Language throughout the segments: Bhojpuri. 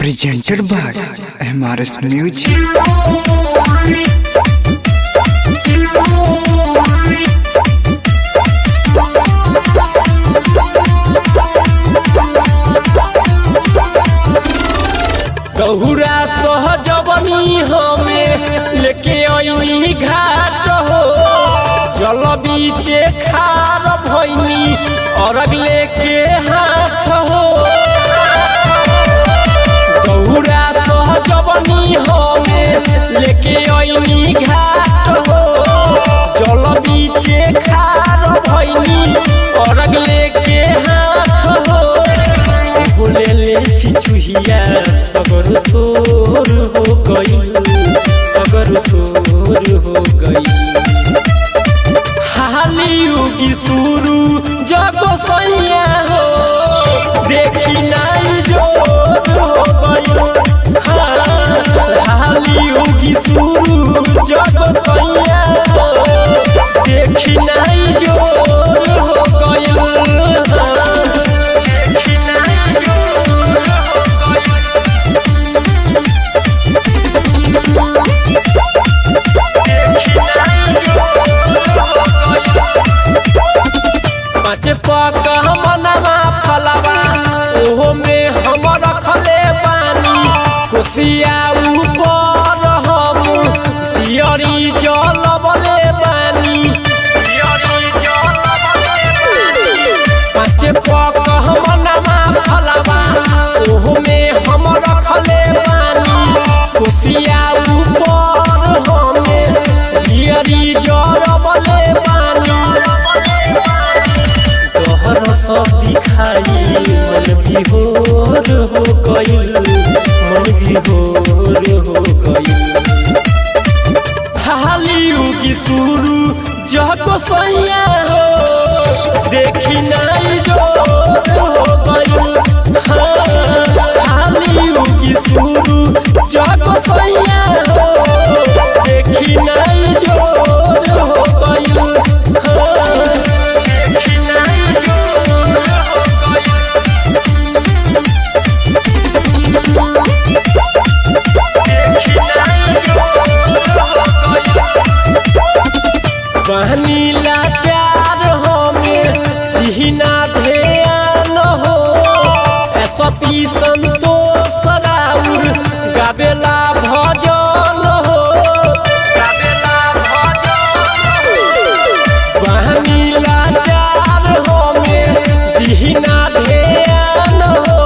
Presented by MRS Music. गहुरा सहजबनी हमें लेके अइनी घाट हो, जल बीचे खार भइनी अरग लेके हाथ हो। गहुरा सहजबनी हमें लेके अइनी घाट हो, जल बीचे खार भइनी अरग लेके हाथ हो। भोले ले चुचुहिया सगर सोर हो गइल, सगर सोर हो गइल। हाली उगी सुरु जग सैया हो, देखी नाई जोर हो गइल। हाली उगी सुरु जग सैया हो, देखी नाई जोर हो गइल। पाँच पक मनवा फलवा ओहो में हम रखले बानी, कोसिया ऊपर हम तियरी जलबले बानी। पाँच पक मनवा फलवा ओहो में हम रखले बानी, कोसिया ऊपर हम तियरी जलबले बानी। तोहर सब दिखाई मन विभोर हो गइल, मन विभोर हो गइल। हाली उगी सुरु जग सैया हो, देखी नाई जोर हो गइल। हाली उगी सुरु जग सैया हो, देखी नाई जोर हो गइल। बहनी लाचार हमें दिहिना ध्यान हो, एसपी संतोष राउर गाबेला भजन हो। बहनी लाचार हमें दिहिना ध्यान हो,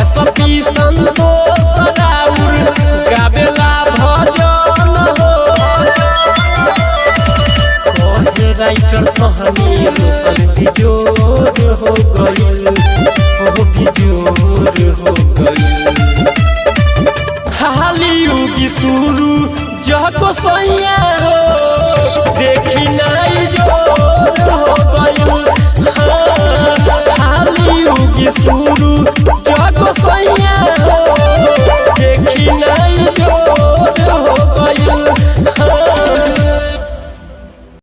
एसपी संतोष राउर गाबेला भजन हो। कहे राइटर सहनी रोशन बिजोर हो गइल, हो बिजोर हो गइल। हाली उगी सुरु जग सैया हो, देखी नाई जोर हो गइल। हाली उगी सुरु जग सैया हो, देखी नाई जोर हो गइल।